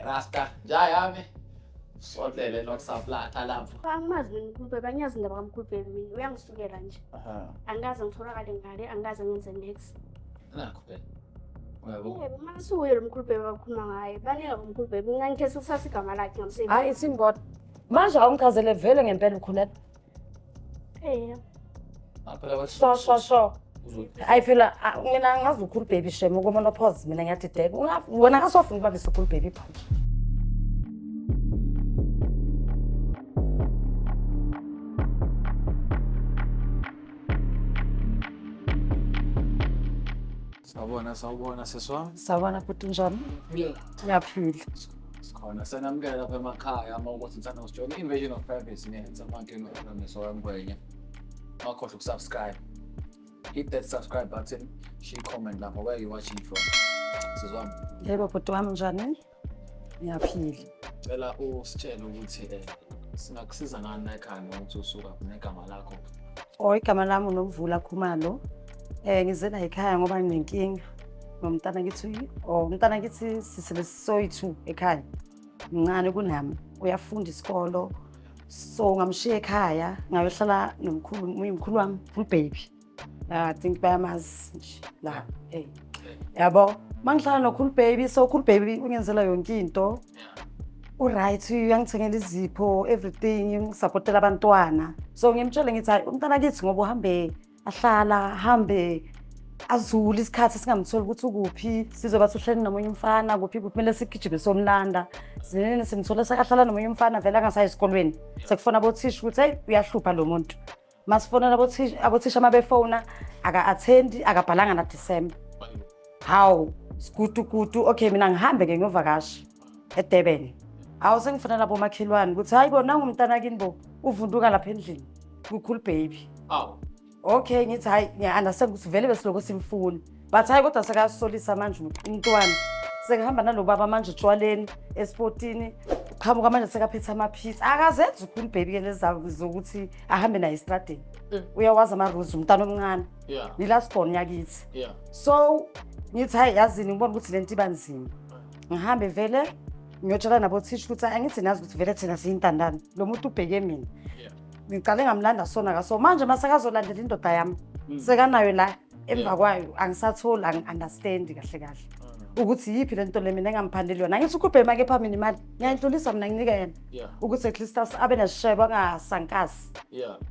Rasta, njayami. Sotlele not saplatha lapho. Angimazi mina umkhulu baby, angiyazi indaba kamkhulu baby mina. Uyangisukela nje. Aha. Angikaze ngitholakale ngale, angikaze ngenze next. Nakho phela. Uyabo? Yebo, uma suye lo mkhulu baby abakhuluma ngaye. Baningi abomkhulu baby. Mina ngikhetha ukuthatha igama lakhe ngamsebenzisa. Hayi ithini kodwa? Manje awungichazele vele ngempela ukhulelwe. Eh, Ah, phela bathi Sho sho sho. uzo- Hayi phela mina ngazi ukhulu baby shem ukumonopause mina ngiyadideka. Wena ngasofuna ukubambisa ukhulu baby phansi. Sawubona, sawubona sisi wami. Sawubona futhi njani? Ngiyaphila. Sikhona senamukela lapha emakhaya uma ukuthi ngithanda ukusijoyina i-invasion of privacy nenza amankelo nesoyangwenya. Ungakhohlwa ukusubscribe. Hit that subscribe button, share comment lapho where you watching from. Sisi wami, Yebo bhuti wami njani? Ngiyaphila. cela usitshele ukuthi singakusiza ngani la ekhaya nokuthi usuka negama lakho. Oh igama lami uNomvula Khumalo. Ngize la ekhaya ngoba nginenkinga nomntana kithi oh umntana kithi sisele soyi-2 ekhaya. Mncane kunami, uyafunda isikolo. So ngamshiya ekhaya ngayohlala nomkhulu umkhulu wami, full baby. I think bayamazi nje la. Yabo, mangihlala nokhulu baby, so khulu baby ungenzela yonke into. U-right, uyangithengela izipho, everything, ngisapotela abantwana. So ngimtshele ngithi hayi umntana kithi ngoba uhambe ahlala, hambe azule isikhathi singamtholi ukuthi ukuphi, sizwe bathi uhleli nomunye umfana kuphi kuphi, kumele sigijime somlanda. Sinene simthole sekahlala nomunye umfana vele angasayi esikolweni. Sekufona abothisha ukuthi hey uyahlupha lo muntu. Masifonela abothisha uma befona aka-attendi, akabhalanga na December. Hawu, sigudugudu, okay mina ngihambe ke ngiyovakasha eDurban. Hawu sengifonela bomakhelwane ukuthi hayi bo nangu umntana kini bo uvunduka lapha endlini kukhulu baby. Awu. Okay ngithi hayi ngiya-understand ukuthi vele besiloko simfuna. But hayi kodwa sekasolisa manje umntwana. Sekahamba nalo baba manje etshwaleni, esipotini, uqhamuka manje sekaphethe amaphilisi. Akazenzi ukhulu baby ke lezi zokuthi ahambe naye estradeni. Uyawazi ama-rules umntana omncane. Ni-last born yakithi. So ngithi hayi yazini ngibona ukuthi lento iba nzima. Ngihambe vele ngiyotshela nabothisha ukuthi angithi nazi ukuthi vele thina siyintandane. Lo muntu ubheke mina. Ngiqale ngamlanda sona kaso manje masekazolandela indoda yami. Sekanayo la emva kwayo angisatholi angi-understand kahle kahle. Ukuthi yiphi lento le mina engamphandeli yona. Angithi ukubhema ke phambi imali. Ngiyayidlulisa mina nginike yena. Ukuthi at least abe nesishebo angasankasi.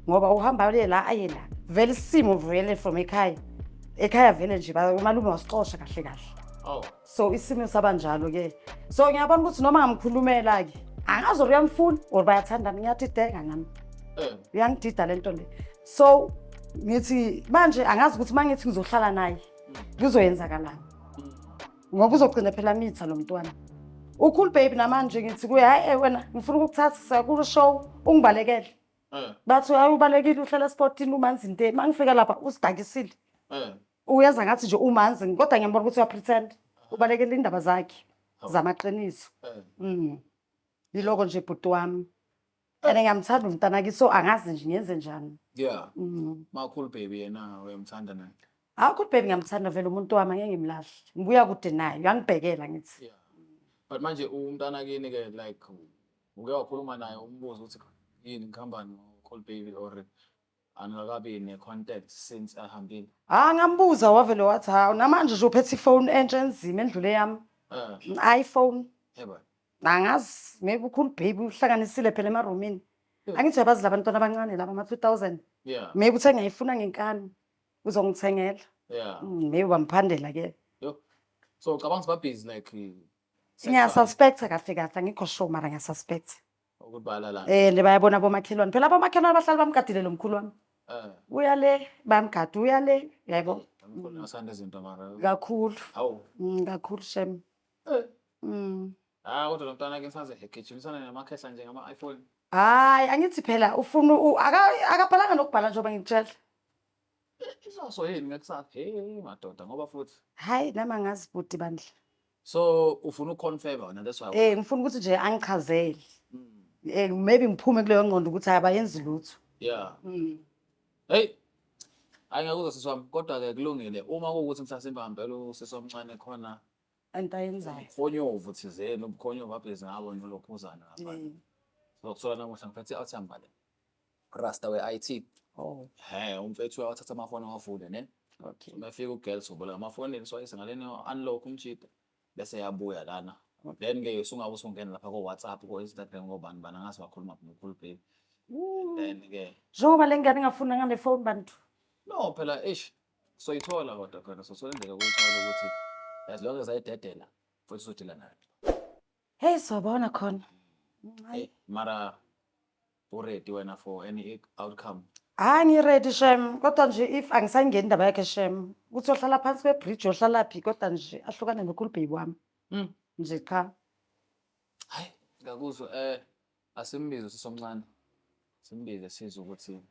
Ngoba uhamba aye la aye la. Vele isimo vele from ekhaya. Ekhaya vele nje umalume wasixosha kahle kahle. So isimo sabanjalo ke. So ngiyabona ukuthi noma ngamkhulumela ke angazi or uyamfuna or bayathandana ngiyadideka nami. Uyangidida lento le. So ngithi manje angazi ukuthi mangithi ngizohlala naye kuzoyenzakalani. Ngoba uzogcina phela mitha lo mntwana. Ukhulu baby namanje ngithi kuye hayi wena ngifuna ukukuthatha siya ku show ungibalekele. Bathi hayi ubalekile uhlala espotini umanzi nte. Mangifika lapha usidakisile. Uyenza ngathi nje umanzi kodwa ngiyambona ukuthi uyapretend. Ubalekela indaba zakhe zamaqiniso. Yiloko nje bhuti wami. And ngiyamthanda umntana kithi so angazi nje ngiyenze njani. Makhulu baby yena uyamthanda naye. Hawu khulu baby ngiyamthanda vele umuntu wami angeke ngimlahle. Ngibuya kude naye uyangibhekela ngithi. But manje umntana kini ke like uke wakhuluma naye umbuzo ukuthi yini ngihamba no-Khulu baby or aningakabi ne-contact since ahambile? Ah ngambuza wavele wathi hawu namanje nje uphethe ifoni entsha enzima endlule yami. iPhone. Yebo. Angazi maybe ukhulu baby uhlanganisile phela emarumini. Angithi uyabazi labantwana abancane laba ama-2000. Maybe uthe ngiyayifuna ngenkani uzongithengela. Maybe wamphandela ke. Yo. So ucabanga ukuthi ba-busy like Ngiyasuspecta kahle kahle angikho sure mara ngiyasuspecta. Ukuthi bayalala. Ne bayabona abomakhelwane. Phela abomakhelwane bahlala bamgadile lo mkhulu wami. Uya le bayamgada, uya le, uyayibona. Mkhulu asanda izinto mara. Kakhulu. Hawu. Kakhulu shem. Ah kodwa lo mntwana ke saze egijimisana namakhehla nje ngama iPhone. Hayi angithi phela ufuna akabhalanga nokubhala njengoba ngikutshela. Isoso yini ngekusasa? Hey madoda ngoba futhi. Hayi nami angazi bhuti bandla. So ufuna ukuconfirm wena that's why. Ngifuna ukuthi nje angichazele. Maybe ngiphume kuleyo ngqondo ukuthi hayi abayenzi lutho. Hey. Hayi ngiyakuzwa sisi wami kodwa ke kulungile uma kuwukuthi mhlasimbe ngempela usisi omncane khona Into ayenzayo. Ubukhonyovu thizeni, ubukhonyovu abhizi ngabo nolokhuzana lapha. Sizokuthola namuhla ngiphethe i-out yami Rasta we-IT. Oh, He, umfethu uyawathatha amafoni awavule ne. okay. Uma efika ugirl soboleka amafonini soyise ngaleni unlock umjita bese yabuya lana. Then ke usungabe usungena lapha ko-WhatsApp, ko-Instagram, kobani bani angazi wakhuluma nokhulu baby. Then ke Njengoba le ngane ingafuni ngale phone bantu. No phela eish soyithola kodwa phela sothola indlela yokuyithola ukuthi as long as ayidedela futhi uzodila nayo. Hey, sobona khona. Hayi. Hey, mara u-ready wena for any outcome? Hayi ngi-ready shem, kodwa nje if angisayingeni indaba yakhe shem, ukuthi ohlala phansi kwe-bridge ohlala phi kodwa nje ahlukane nokhulu baby wami. Nje cha. Hayi, ngakuzwa asimbize usisomncane. Simbize sizwe ukuthi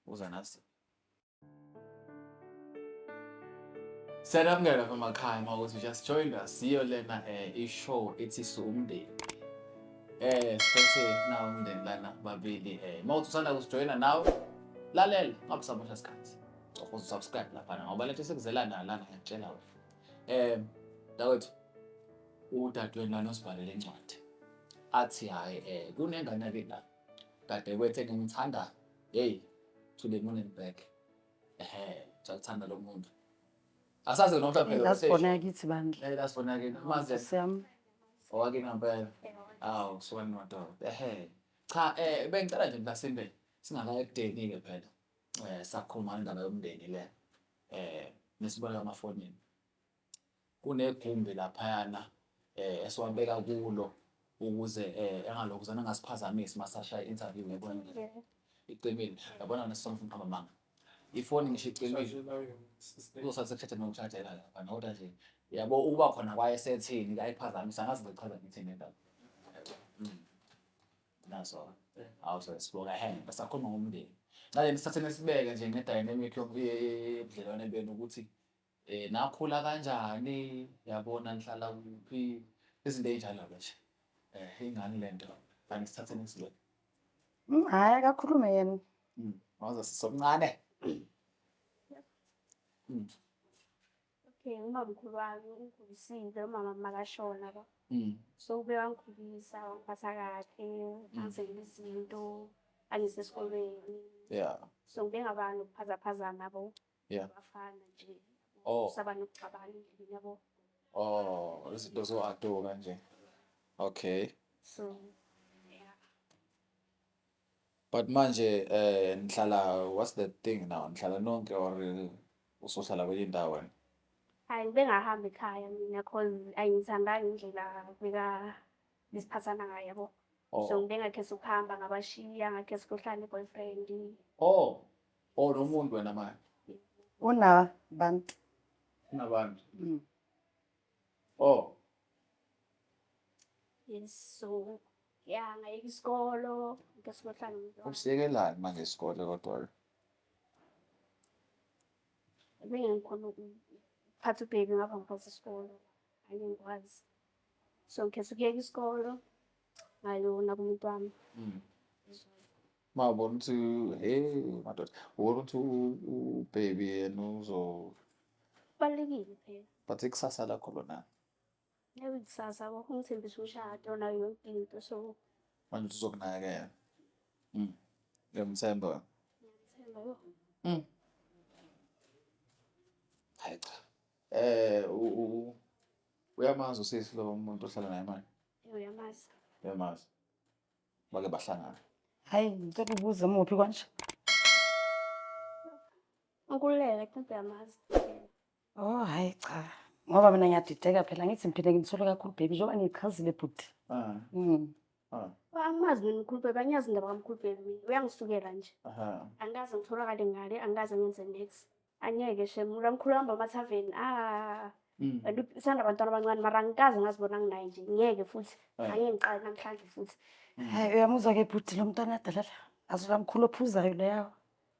uza nasi. Siyanamukela lapha emakhaya uma ukuthi just joined us. Yiyo lena i-show ethi Siwumndeni. Siphethe nawo umndeni lana babili uma uthi usanda kusijoyina nawe lalela ngabe usamosha isikhathi. Uzo-subscribe laphana ngoba lento esekuzela nayo lana ngiyakutshela wena. Dawethu udadewenu lana osibhalele incwadi. Athi hhayi kunengane ke la. Dadewethu engimthanda hey to the moon and back. Ehhe, uyakuthanda lo muntu. Asazi noma phela Lasibona kithi bandla. Eh lasibona ke maze Nkosi yami. owake ngempela. Awu sibona madoda. Ehhe. Cha bengicela nje mhlasimbe singakayi ekudeni ke phela. Sakhuluma indaba yomndeni le. Nesibona amafonini. Kunegumbi laphayana esiwabeka kulo ukuze engalokuzana angasiphazamisi masashaya i-interview yabona icimile yabona nesonke umqamba manga ifoni ngisho icimile uzosathe kuthatha nokushajela lapha kodwa nje yabo ukuba khona kwaye esethini kayiphazamisa angazi ngichaza ngithini le ndaba. Naso awu so sibonga he basakhuluma ngomndeni ngale sithathe nesibeke nje nge-dynamic yobudlelwane benu ukuthi nakhula kanjani yabona nihlala kuphi izinto ey'njalo nje ingani lento kanti sithathe nesibeke. Hhayi akakhulume yena. Waze sisomncane. Okay, umamkhulu wami ungikhulisile, umama makashona ba. So ube wangikhulisa, wangiphatha kahle, angenzela izinto, angise esikolweni. So ngibe ngaba nokuphazaphazama yabo. Abafana nje. Oh. Saba nokuxabana endlini yabo. Oh, izinto zo-aduka nje. Okay. So yeah. But manje nihlala what's the thing now? Nihlala nonke or usohlala kwenye indawo wena? Hayi ngibe ngahamba ekhaya mina cause angithandanga indlela beka besiphathana ngayo yabo. So Oh. ngibe ngakhetha ukuhamba ngabashiya ngakhetha ukuhlala ne-boyfriend. Oh. Oh, nomuntu wena manje. Unabantu. Unabantu. Oh. Yes, so yeah, ngayeka isikolo, ngakhetha ukuhlala nomuntu wami. Usiyekelani manje isikole kodwa? Bengikhona ukuphatha u-baby ngapha ngiphatha isikolo. Angikwazi. So ngikhetha ukuyeka isikolo ngayona kumuntu wami. Mawubona ukuthi hey madoda, ubona ukuthi u-baby yena uzo Kubalulekile phela. But ikusasa lakho lona. Yebo ikusasa yabo ungithembisa umshado nayo yonke into so manje uzokunakekela. Ngiyamthemba wena. Ngiyamthemba yo. Hayi cha. Uyamazi usisi lo muntu ohlala naye manje? Yebo uyamazi. Uyamazi. Bake bahlangana. Hayi ngicela ubuze muphi kwanje? Unkululeko I think uyamazi. Oh hayi cha. Ngoba mina ngiyadideka phela ngithi ngiphinde ngimthole kakhulu baby njengoba ngiyichazile bhuti. Angimazi mina umkhulu baby, angiyazi indaba kamkhulu baby mina. Uyangisukela nje. Angikaze ngitholakale ngale, angikaze ngenze next. Angeke shem, lo mkhulu uhamba amathaveni. Ah. And uthanda abantwana abancane mara angikaze ngazibona nginaye nje. Ngeke futhi. Angeke ngiqale namhlanje futhi. Hayi uyamuzwa ke bhuti lo mntwana adelala. Azula mkhulu ophuzayo leyo.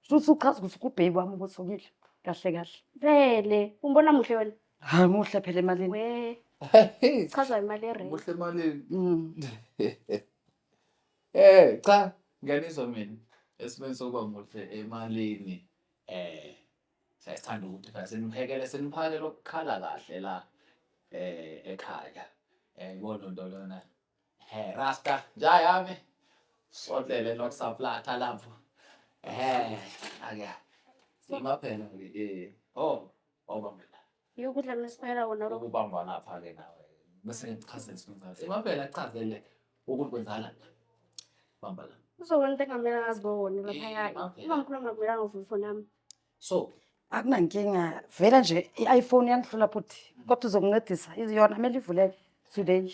Futhi uchaza ukuthi ku-baby wami ubuthukile. Kahle kahle. Vele, umbona muhle wena. Hayi muhle phela emalini. We, chazwa imali e-rent. Muhle emalini. Cha, ngiyanizwa mina. Esimeni sokuba muhle emalini. Siyasithanda ukuthi phela seniphekele seniphakele okukhala kahle la. Ekhaya. Yibona nto lona. He Rasta, nja yami. Sotlele not saplatha lapho. Ake. Sima phela ke. Oh, awubambela. Yokudla nesiphela wona lokho. Ukubamba lapha ke nawe. Bese ngichazele isikhathi. Sima phela chazele ukuthi kwenzakala. Bamba la. Uzobona into engamele ngazibone laphaya. Mafela. Uma ngikhuluma ngakumelanga uvule ifoni yami. So, Akunankinga vele nje i-iPhone yangihlula bhuti kodwa uzokuncedisa yona kumele ivuleke today.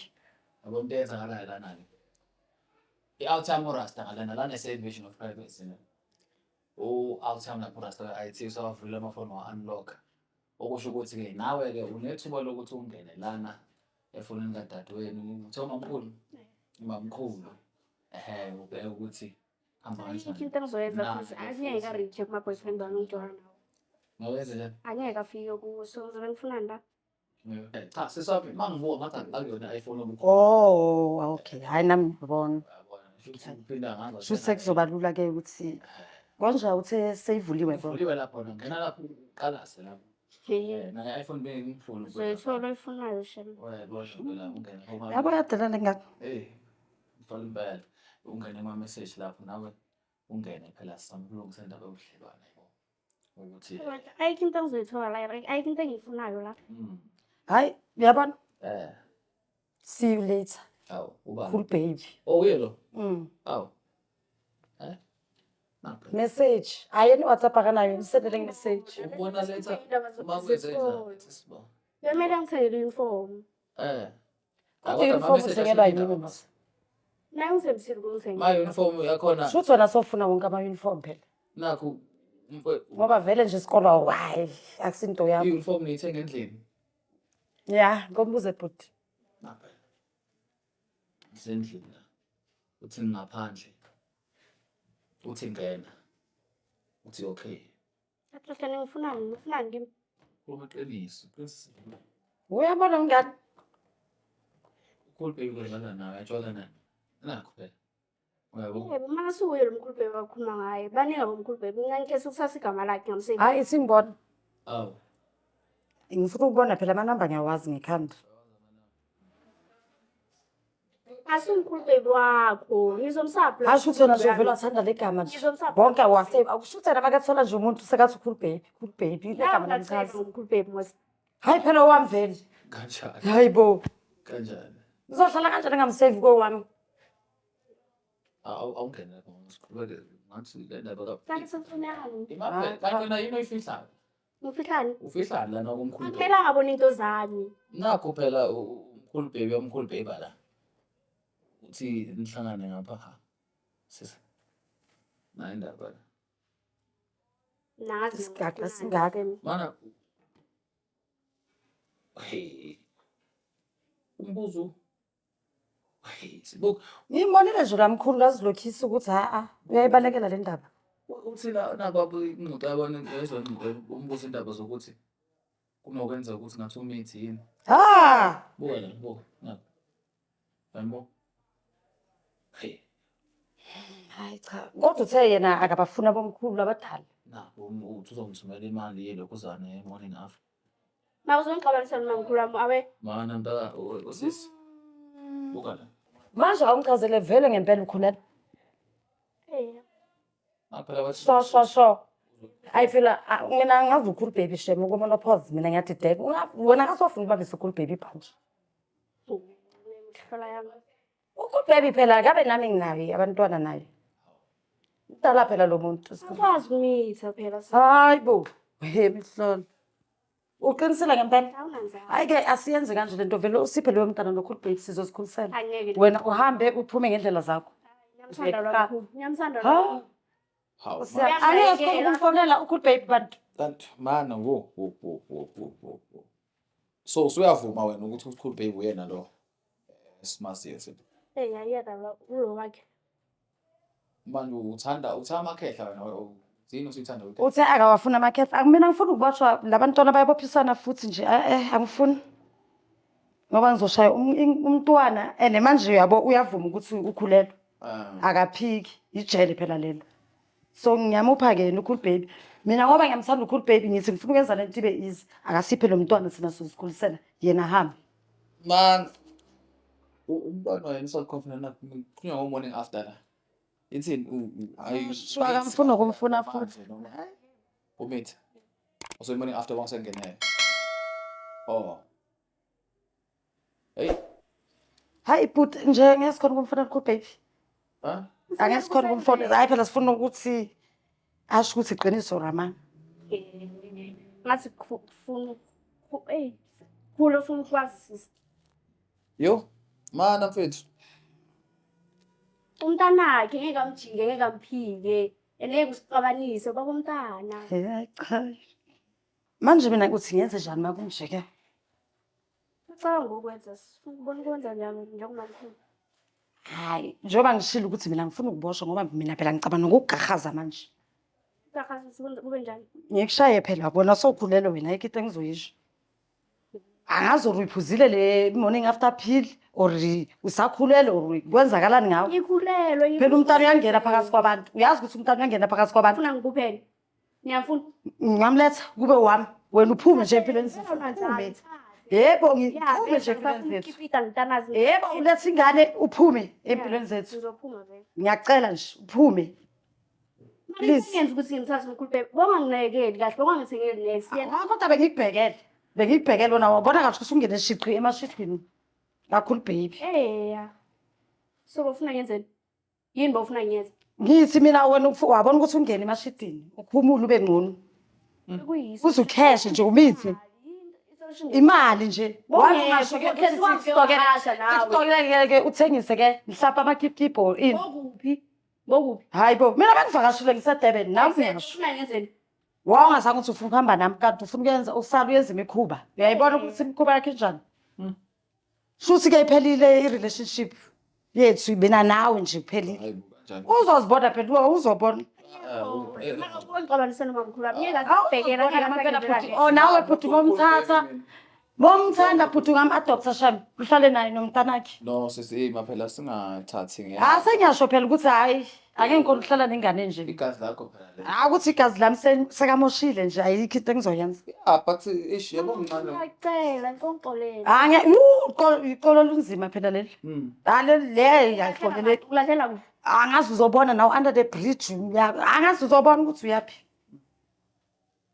Yabo into eyenzakalayo lana-ke. I-out yami uRasta ngalana lana ese-invasion of privacy ne. U-out yami lapho uRasta we-IT usawavulile amafoni wa-unlock. Okusho ukuthi-ke nawe-ke unethuba lokuthi ungene lana efonini kadadewenu. Kuthiwa umamkhulu? Umamkhulu. Ehhe, ubheke ukuthi hamba Ayikho kanjani. into engizoyenza Na, cause angeke a-reach kuma-boyfriend wami engijola nawo. Ngawenze njani? Angeke afike kuwo so ngizobe ngifunani la? Cha, sisi wami, uma ngibuka ngathi akuyona i-iPhone obukhona. Oh, okay. Hayi nami ngibona. Uyabona, shuthi uphinda ngazo. Shuthi sekuzoba lula ke ukuthi konje uthe seyivuliwe bo. Ivuliwe lapho ngena lapho uqalaze lapho. Hey, Naye iPhone bengifuna. uzoyithola oyifunayo shem. Uyabona phela ungene kuma. Yabo yadelela ngakho. Eh. Mfana impela ungene kuma message lapho nawe ungene phela samlungisa indaba yobudlelwane yabo. Ukuthi Ayikho into engizoyithola la, ayikho into engiyifunayo la. Hayi, uyabona? See you later. Awu, ubani? Cool baby. Oh, uye lo. Awu. Eh? Nakho. Message. Hayi ni WhatsApp akanayo, ngisendele message. Ubona letha Indaba uma kwenze zesikole. njani? Sisibo. Kumele ngithengele i-uniform. Kodwa i-uniform uthengelwa yimi mos. Naye ungithembisile ukungithengela. Ma uniform yakhona Shuthi wena sofuna wonke ama-uniform phela. nakhu Ngoba vele nje isikolo hayi akusinto yakho. i-uniform niyithenga endlini. Ya, ngombuze bhuti. Napha. Ngisendlini la. Uthi ngaphandle. Uthi ngena. Uthi okay. Kahle ngifunani, ngifunani kimi? Khuluma iqiniso. Qiniso. Uyabona mngani? Cool baby kwenzana nawe yatshwala nani? Nakho phela. Uyabo? Yebo, uma ngasukuye lo mkhulu baby abakhuluma ngaye. Baningi abomkhulu baby. Mina ngikhetha ukuthatha igama lakhe ngamsave. Hayi isingibona. Awu. Ngifuna ukubona phela amanamba ngiyawazi ngekhanda. Asumkhulu baby wakho. Ngizomsapha. Hayi shuthi wena nje uvele wathanda le gama nje. Ngizomsapha. Bonke awasave. Akushuthi yena makathola nje umuntu sekathi cool baby, cool baby le gama lamchaza. Umkhulu baby mos. Hayi phela owami vele. Kanjani? Hayi bo. Kanjani? Ngizohlala kanjani ngamsave kowami? Awu awungene lapho siqhubeke ngathi le ndaba ka. Kanti sekufunani? Imaphe kanti wena yini oyifihlayo? Ngifihlani? Ufihlani lana kumkhulu baby? Akumelanga abone into zami. Nakho phela umkhulu baby omkhulu baby la. Uthi nihlangane ngapha ha. Sisi. Nayi indaba la. Nazi. Isigaxa singaka. Mana hey. Umbuzo. Hey, sibuka Ngimbonile nje lamkhulu kazilokhisa ukuthi ha-a uyayibalekela le ndaba. Uthi la nakwabo ingxoxo yabona yezwa ingxoxo umbuzo indaba zokuthi kunokwenza ukuthi ngathi umithi yini. Ha! Buka la, buka. Nakho. Yabo. Hey, Hayi cha. Kodwa uthe yena akabafuni abomkhulu abadala. nakho uthi uzongithumela imali yelokhuzane morning after. Ma uzongixabanisa nomamkhulu wami awe. Mana mntaka usisi. Buka la. Manje awungichazele vele ngempela ukhulelwe. Eh. Phela bathi Sho sho sho. Hayi phela mina angazi ukhulu baby shem uku-menopause mina ngiyadideka. Wena kasofuna ukubambisa ukhulu baby ibhantshi. Imihlola yami. Ukhulu baby phela kabe nami nginaye abantwana naye. Mdala phela lo muntu. Akwazi ukumitha phela. Hayi bo. He mihlola. Uqinisile ngempela. Awunanzalo. Hayi ke asiyenze kanje lento vele usiphe leyo mntana nokhulu baby sizozikhulisela. Angeke. Wena uhambe uphume ngendlela zakho. Ngiyamthanda lwamkhulu. Ngiyamthanda Ha? lwamkhulu. Hawu. Angeke sikhona ukumfonela ukhulu baby bantu. Kanti mana wo wo wo wo wo wo. wo. So usuyavuma wena ukuthi ukhulu baby uyena lo esimaziyo sithi. Eh yayena lo ulo wakhe. Manje uthanda uthanda amakhehla wena yini usuyithanda ukuthi Uthe akawafuna amakhehla. Mina ngifuna ukuboshwa labantwana bayabophisana futhi nje. Angifuni. Ngoba ngizoshaya umntwana and manje uyabo uyavuma ukuthi ukhulelwe. Akaphiki, ijele phela lelo. So ngiyamupha ke yena ukhulu baby. Mina ngoba ngiyamthanda ukhulu baby ngithi ngifuna ukwenza lento ibe easy. Akasiphe lo mntwana thina sizikhulisela yena ahambe. Man, umntwana wena usakhona na kukhulunywa ngo-morning after la. Ithini ayi Sure, akamfuni nokumfuna futhi. Umithi. So morning after wangisengenayo. Oh. Hey, Hayi bhuti nje ngeke sikhona ukumfonela ku baby. ha? Angeke sikhona ukumfonela. Hayi phela sifuna ukuthi asho ukuthi iqiniso Rama. Ngathi kufuna ey khulu ufuna ukwazi sisi. Yo, mana mfethu. Umntanakhe ngeke amjike, ngeke amphike. And ngeke usixabanise baba umntana. Hayi cha. Manje mina uthi ngenze njani makunje ke? Ucabanga ukwenza sifuna ukubona ukwenza njani njengomamkhulu. Hayi, njengoba ngishilo ukuthi mina ngifuna ukuboshwa ngoba mina phela ngicabanga nokugahaza manje. Ugahaza kube njani? Ngikushaye phela wabona sowukhulelwe wena ayikho into engizoyisho. Angazi or uyiphuzile le morning after pill or usakhulelwe or kwenzakalani ngawe. Ngikhulelwe. Phela umntana uyangena phakathi kwabantu. Uyazi ukuthi umntana uyangena phakathi kwabantu. Ufuna ngikuphele. Ngiyamfuna. Ngingamletha kube wami. Wena uphume nje empilweni zethu. Uphume. Yebo, ngiphume nje empilweni zethu. Ngikipita ngitanazi. Yebo, uletha ingane uphume empilweni zethu. Ngizophuma vele. Ngiyacela nje uphume. Please. Ngenza ukuthi ngimthathe umkhulu baby. Bonganginakekeli kahle, bongangithengeli next. Yena Ah, kodwa bengikubhekele. Bengikubhekele wena wabona kahle ukuthi ungene shiqi emashidini. Kakhulu baby. eh. So bofuna ngenzeni? Yini bofuna ngiyenze? Ngithi mina wena wabona ukuthi ungene emashidini, uphumule ube ngcono. Kuyiso. Uze ukheshe nje umithi. Imali nje. Bongekho, Wangasho ke khetha ukuthi ukuvakasha nawe. sisitokele ke uthengise ke mhlawumbe amakhiphipo or ini. Bokuphi? Bokuphi? Hayi bo, mina bengivakashile ngiseDurban nawe ngiyasho. Ufuna ngenzeni? Wawungazange ukuthi ufuna ukuhamba nami kanti ufuna ukuyenza usala uyenza imikhuba. Uyayibona ukuthi imikhuba yakhe injani? Shuthi ke iphelile i-relationship yethu mina nawe nje kuphelile. Hayi bo, kanjani? Uzozibona phela uwe uzobona. Ungixabanise nomamkhulu wami. Ngeke akubhekela Uzobona ngempela futhi. Oh nawe futhi bomthatha. Bomthanda futhi ungam-adopta shami. Uhlale naye nomntanakhe. No, sisi ima phela singathathi nge. Ah sengiyasho phela ukuthi hayi ake ngikhona ukuhlala nengane nje. Igazi lakho phela le. Ah ukuthi igazi lami sekamoshile nje ayikho into engizoyenza. Yeah, but ish yabo mncane. Ngiyacela, ngixolele. Ah ngiya iqolo lunzima phela leli. Ah leli le ayixoleleki. Ulahlela kuphi? Angazi uzobona nawe under the bridge angazi uzobona ukuthi uyaphi.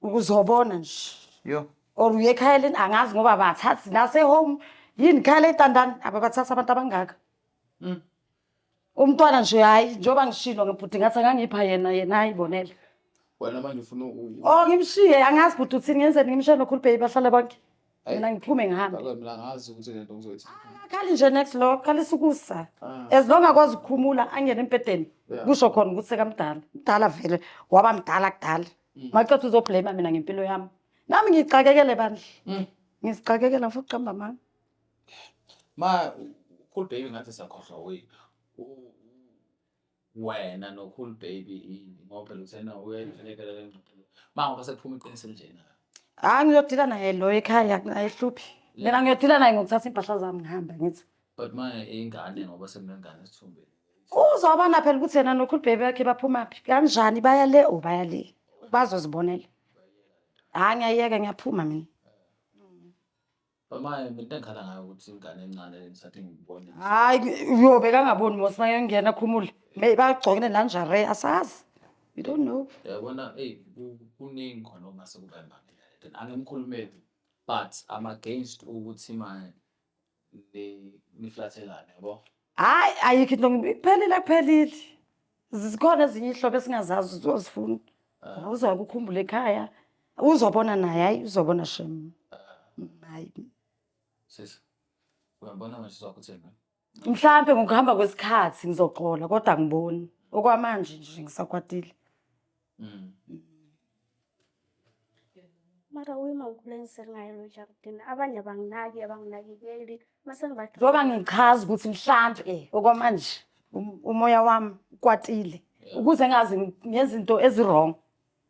Uzobona nje. Yo. Or uye ekhaya leni angazi ngoba abathathi nase home yini khaya ley'tandane ababathathi abantu abangaka. Umntwana nje hhayi njengoba ngishilo ngebhuti ngathi angangipha yena yena ayibonele. Wena manje ufuna Oh ngimshiye angazi bhuti uthini ngenzeni ngimshiye nokhulu baby bahlale bonke. Ayi. Mina ngiphume ngihambe. Mina angazi ukuthi lento ngizoyithi. Akhali nje next lo khalisa ukusa. Ah. As long akwazi ukukhumula angene embhedeni. Yeah. Kusho khona ukuthi sekamdala. Mdala vele waba mdala kudala. Maqeda uzoblame mina ngempilo yami. Nami ngixakekele bandla. Ngizixakekela ngifuna ukuqamba amanga. Ma cool baby ngathi siyakhohlwa we. Wena no cool baby ngoba phela uthena uyayiphelekela le ngxoxo. Ma ngoba sekuphuma iqiniso njena. Hayi ngiyodila naye lo ekhaya ayihluphi. Mina ngiyodila naye ngokuthatha impahla zami ngihamba ngithi. But manje ingane ngoba sekunengane esithumbeni. Uzobona phela ukuthi yena nokhulu baby wakhe baphumaphi. Kanjani baya le or baya le. Bazozibonela. Hayi ngiyayeka ngiyaphuma mina. But manje mina into engikhala ngayo ukuthi ingane encane ngisathi ngibone. Hayi uyobe kangaboni mos mayongena khumule. Bagcokene lingerie asazi. You don't know. Uyabona hey kuningi khona okungase kube imbangela. Then angimkhulumeli but I'm against ukuthi manje niflathelane yabo. Hayi ayikho into kuphelile kuphelile. Zikhona ezinye iy'hlobo esingazazi uzozifuna. Uzoke ukhumbule ekhaya. Uzobona naye hayi uzobona shem. Hayi. Sis. Uyabona manje sizokuthini? Mhlampe ngokuhamba kwesikhathi ngizoxola kodwa angiboni. Okwamanje nje ngisakwatile. Mara uyimamkhulu engisengayo lo jaridini. Abanye abanginaki, abanginakekeli. Mase ngiba Njengoba ngichaza ukuthi mhlampe okwamanje umoya wami ukwatile. Ukuze ngazi ngenza into ezi-wrong.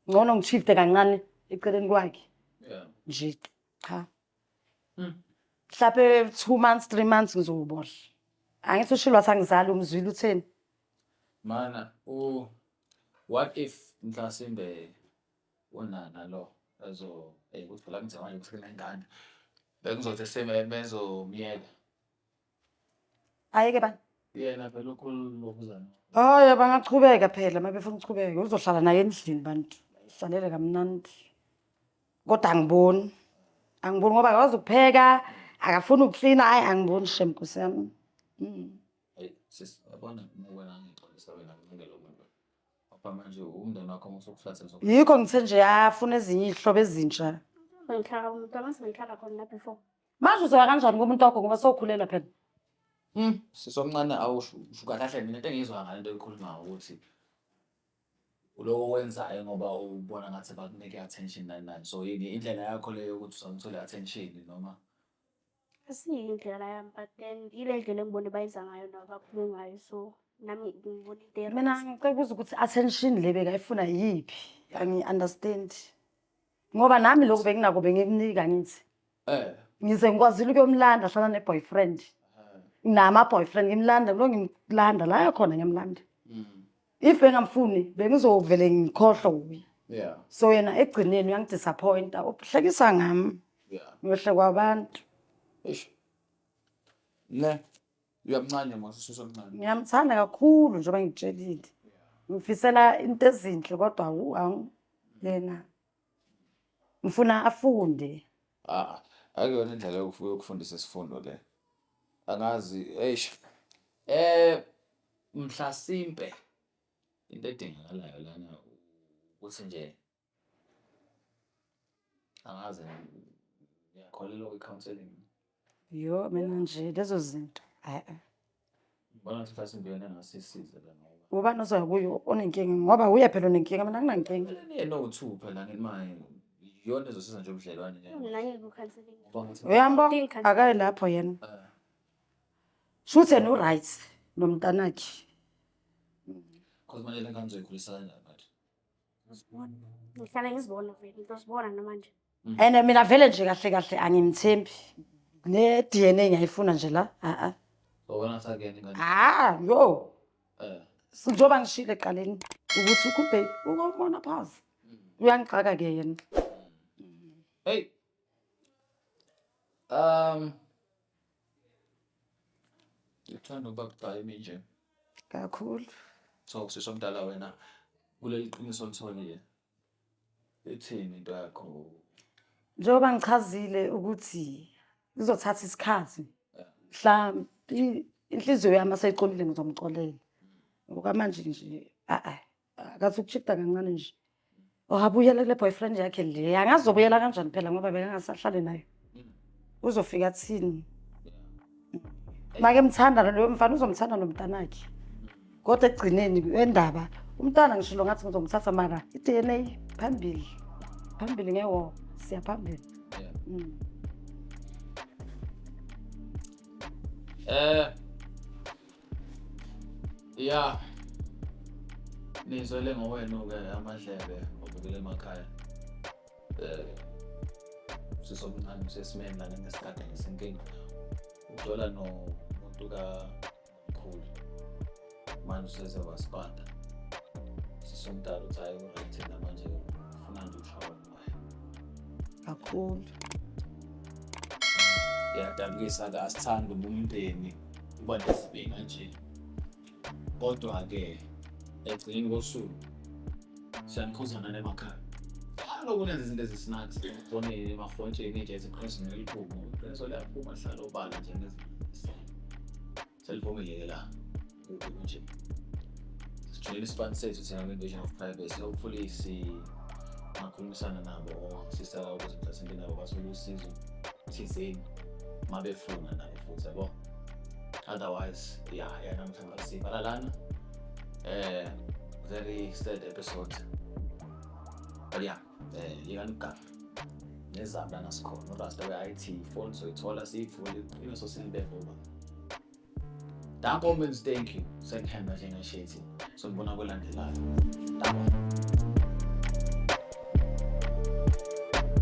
Ngcono ngishifte kancane eceleni kwakhe. Nje cha. Mhlampe 2 months, 3 months ngizowubohla. Angithi ushilo wathi angizali umzwile utheni? Mana what if mhlasimbe unana lo ezo hey ukuthi phela ngithe manje ukuthi kunengane. Bengizothi sebezomyeka. Ayeke bani? Yena phela ukhulu lokuzana. Hayi, bangachubeka phela uma befuna ukuchubeka, uzohlala naye endlini bantu. Hlalele kamnandi. Kodwa angiboni. Angiboni ngoba akwazi ukupheka, akafuni ukuklina, hayi angiboni shem Nkosi yami. Hey, sis, yabona wena ngixolisa wena ngeke lo muntu. Ngoba manje umndeni wakho musukuhlasela. Yikho ngithe nje afuna ezinye iy'hlobo ezintsha. Bengihlala umuntu angazi bengihlala khona la before. Manje uzoya kanjani kumuntu wakho ngoba sowukhulelwa phela? Sisomncane awusho kahle kahle mina into engiyizwa ngale nto oyikhulumayo ukuthi lokho okwenzayo ngoba ubona ngathi bakunike i-attention nani nani. So yini indlela yakho leyo yokuthi uzame uthole i-attention noma Asiyo indlela yami but then ile ndlela engibone bayenza ngayo nabo bakhulume ngayo, so nami ngibona into e-right. Mina ngicela ukubuza ukuthi attention le bekayifuna yiphi? Angi-understand. Ngoba nami lokhu benginako bengikunika ngithi. Ngize ngikwazile ukuyomlanda hlala ne-boyfriend. Nama-boyfriend ngimlanda lo ngimlanda la yakhona ngiyamlanda. If bengamfuni bengizovele ngikhohlwe kuye. So yena ekugcineni uyangidisappointa, uhlekisa ngami. Ngiyohle kwabantu. Eish. Ne. Uyamncane mos usomncane. Ngiyamthanda kakhulu njengoba ngikutshelile. Ngifisela into ezinhle kodwa yena ngifuna afunde. Ah, akuyona indlela yokufundisa isifundo le. Angazi, eish. Mhlasimpe into edingakalayo lana ukuthi nje angazi ngiyakholelwa kwi-counselling. Yo, mina nje lezo zinto. Eh. Ngibona ngathi mhlasimpe yona engasisiza la ngoba. Ubani ozoya kuyo onenkinga ngoba uye phela onenkinga, mina anginankinga. Niye no-two phela ngithi manje iyona ezosiza nje ubudlelwane nje. Mina ngeke ku-counselling. Ngoba ngithi Uyambona? Idinga Akayi lapho yena. Shuthi yena u-right nomntanakhe. Cause manje le ngane uzoyikhulisa kanjani manje? Ngizibona. Ngihlale ngizibona vele, ngizozibona namanje. And mina vele nje kahle kahle angimthembi. Ne-DNA ngiyayifuna nje la. A-a. So wena ngathi akuyena ingane. Ah, yo. Njengoba ngishilo ekuqaleni ukuthi ukhulu baby ukubona phansi. Uyangixaka ke yena. Hey. Ngithanda ukuba bucayi nje. Kakhulu. So sisomdala wena kuleli qiniso olitholile. Ithini into yakho? Njengoba ngichazile ukuthi izothatha isikhathi. Mhlambi inhliziyo yami aseyicolile ngizomxolela. Ngokwamanje nje a-a akathi ukushifta kancane nje. Wabuyela kule boyfriend yakhe le. Angazobuyela kanjani phela ngoba bekangasahlali nayo. Uzofika athini? Make mthanda loyo mfana uzomthanda nomntanakhe. Kodwa ekugcineni endaba umntana ngishilo ngathi ngizomthatha mara i-DNA phambili. Phambili ngewo siya phambili. Yeah. Nizwele ngowenu ke amadlebe obukele emakhaya. Sisomncane usesimeni lana ngesikhathi ngesinkinga. Ujola nomuntu kamkhulu. Manje useze wasipata. Sisomdala uthi hayi u-right yena manje ufuna nje ukushawa umoya. Kakhulu. Iyadabukisa ke asithandi umndeni uba nesibinga nje. Kodwa ke ekugcineni kosuku siyanikhuzana nemakhaya. Kaloku nenza izinto ezisnacks efonini emafontsheni nje eziqiniso ngeliphumo. Iqiniso liyaphuma lihlala obala nje ngezinto. Selivumile ke la. Kubi nje. Sijwayele isipani sethu thina kwi-invasion of privacy. Hopefully singakhulumisana nabo sisaka ukuze mhlasimpe nabo bathole usizo thizeni uma befuna nabo futhi yabo. Otherwise, yeah, yeah, namhlanje sibhala lana. Very sad episode. But yeah, yekani ukuganga. Nezami lana sikhona. URasta we-IT phone soyithola siyivule iqiniso silibeke ngoba. Danko means thank you. Sengihamba njengeshethi. Sonibona kwelandelayo. Danko.